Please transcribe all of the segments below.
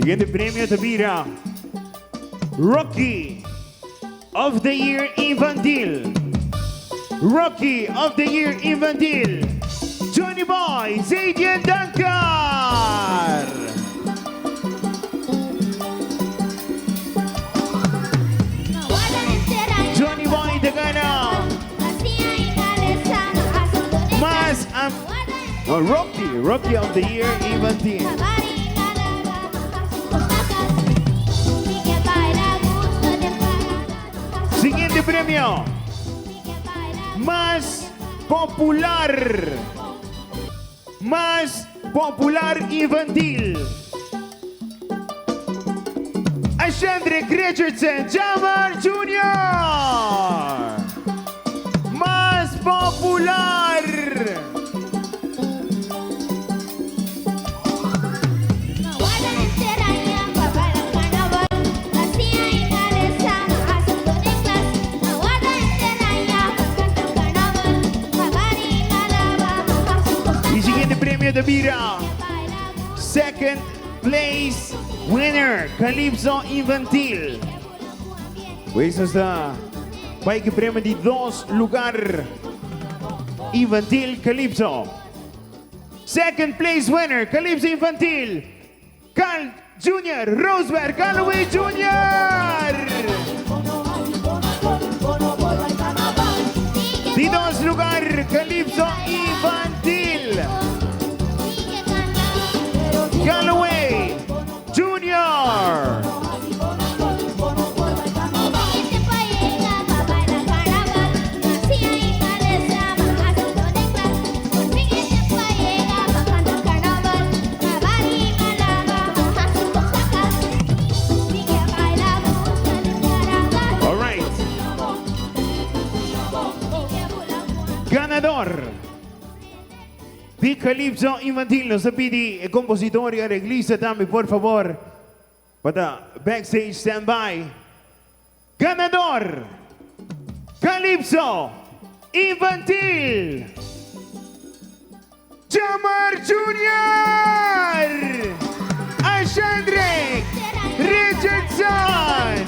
Siguiente premio ta bira Rookie of the Year Infantil. Rookie of the Year Infantil, Johnny Boy Zadian Dankar. Johnny Boy ta gana mas no, Rookie, Rookie of the Year Infantil. Siguiente premio. Mas popular. Mas popular infantil. Ashendrick Richardson Jamar Jr. Mas popular. Y siguiente premio ta bira Second Place Winner Calypso Infantil. Pues esta bay cu premio di dos lugar Infantil Calypso. Second Place Winner Calypso Infantil Carl Junior Roosberg Calloway Junior. Di dos lugar Calypso Infantil Calloway Junior. Alright. Ganador di Calypso Infantil. Nos ta pidi e compositor y areglista tambe por favor pa ta backstage standby. Ganador Calypso Infantil Jamar Junior Ashandrick Richardson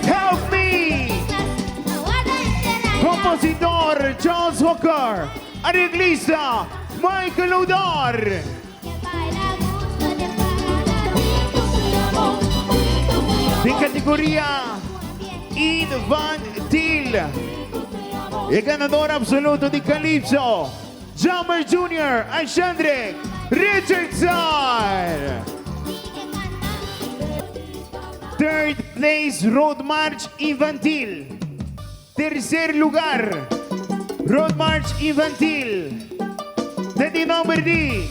Help Me Compositor Charles Hooker Areglista Michael Odor. Den categoria Infantil, e ganador absoluto di Calypso, Jammer Junior Ashandrick Richardson. Third place Road March Infantil. Tercer lugar, Road March Infantil, den di nomber di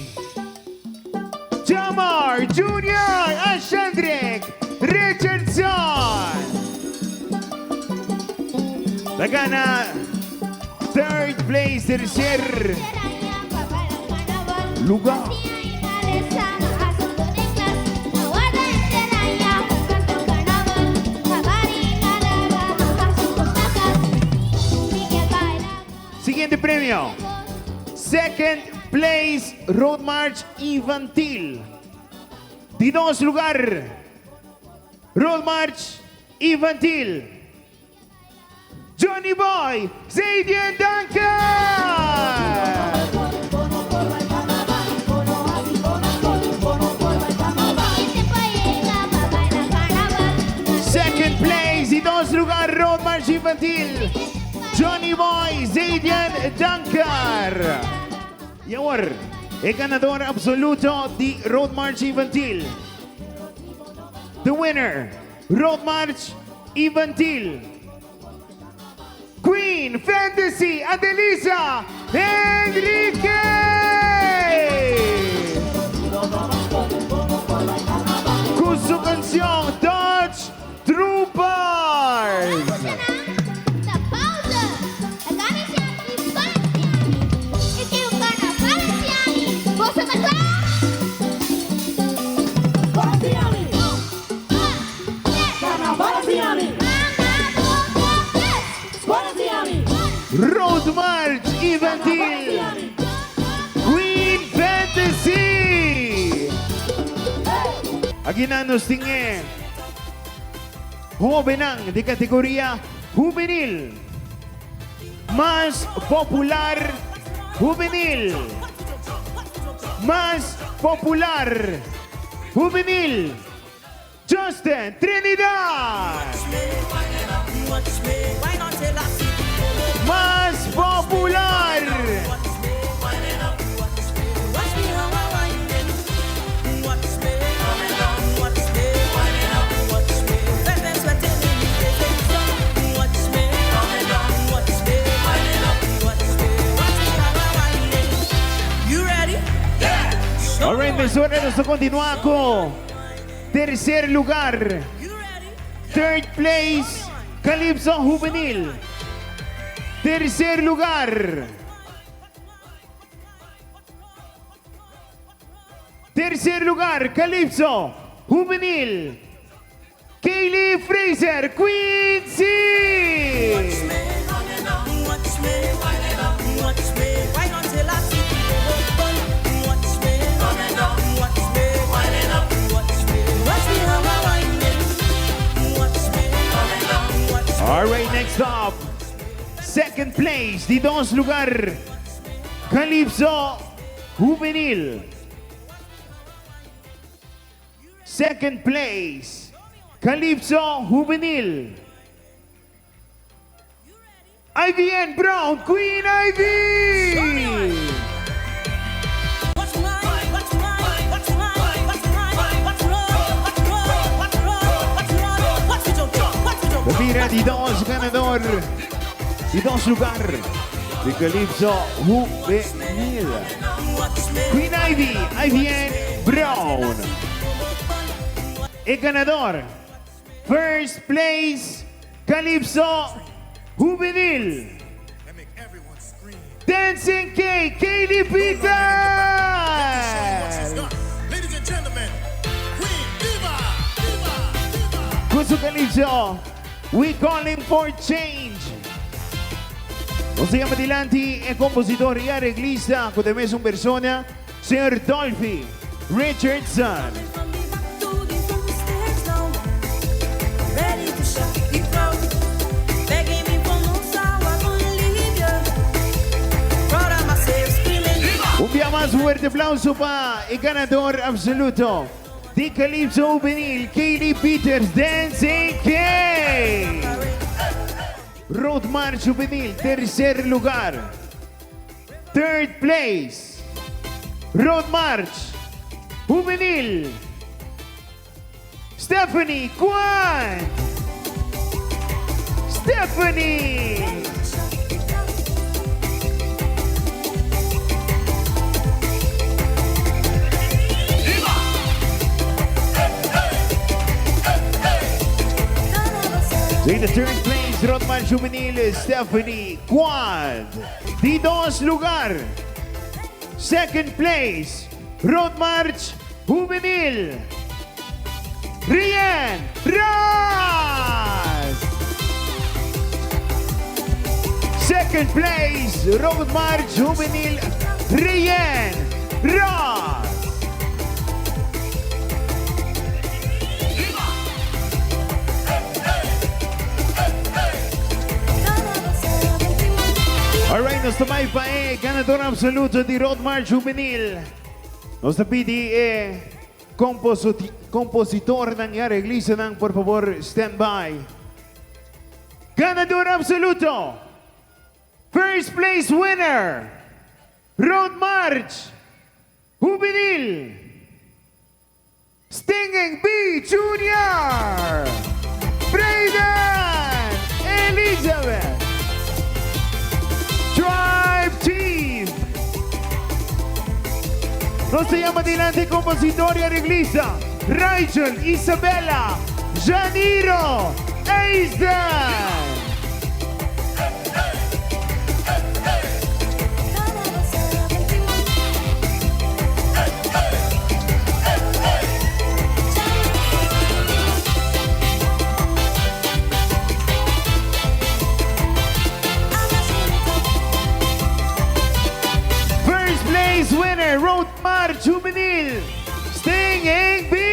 Jamar Junior Ashendrick Richardson. Ta gana third place, tercer lugar. Siguiente premio. Second place Road March Infantil. Di dos lugar Road March Infantil. Johnny Boy, Zadian Duncan! Second place, di dos lugar Road March Infantil, Johnny Boy, Zadian Duncan. Y awor, e ganador absoluto di Road March Infantil. The winner, Road March Infantil. Queen Fantasy Adelisa Henriquez! Cu su cancion Dutch Troopers! Road March Infantil. Akinan nos tin e hobennan di categoria hubenil. Mas popular hubenil. Mas popular hubenil. Justin Trinidad. Mas popular. Alright, mesora nos ta continua cu tercer lugar. Third place, Calypso Juvenil. Tercer lugar. Tercer lugar, Calypso Juvenil. Kaylee Fraser, Quincy. Alright, next up. Second place, di dos lugar, Calypso Juvenil. Second place, Calypso Juvenil. Ivy Brown, Queen Ivy! Mira di dos ganador, di dos lugar di Calypso Juvenil. Queen Ivy, Ivy Brown. E ganador, first place, Calypso Juvenil. Dancing K, Kaylee Peters! Ladies and gentlemen, Queen Diva! Diva! Diva! Cu su Calypso, We Calling for Change. Nos ta yama dilanti e compositor y areglista cu ta mesun persona, señor Dolphy Richardson. Un bia mas fuerte aplauso pa e ganador absoluto di Calypso Juvenil, Kaylee Peters, Dancing King! Road March Juvenil, tercer lugar. Third place, Road March Juvenil, Stephanie Kwan. Stephanie. In the third place, Road March Juvenil, Stephanie Kwan. Di dos lugar, second place, Road March Juvenil, Rian Ras. Second place, Road March Juvenil, Rian Ras. Alright, nos ta bay pa e ganador absoluto di Road March Juvenil. Nos ta pidi e compositornan y areglistanan, por favor, stand by. Ganador absoluto, first place winner, Road March Juvenil, Stinging B Jr., Brayden Elizabeth, Tribe Chief. Nos ta yama dilanti compositor y areglista, Rachel Isabella Janiro Eisden. First place winner, Road March Juvenil, Stinging B.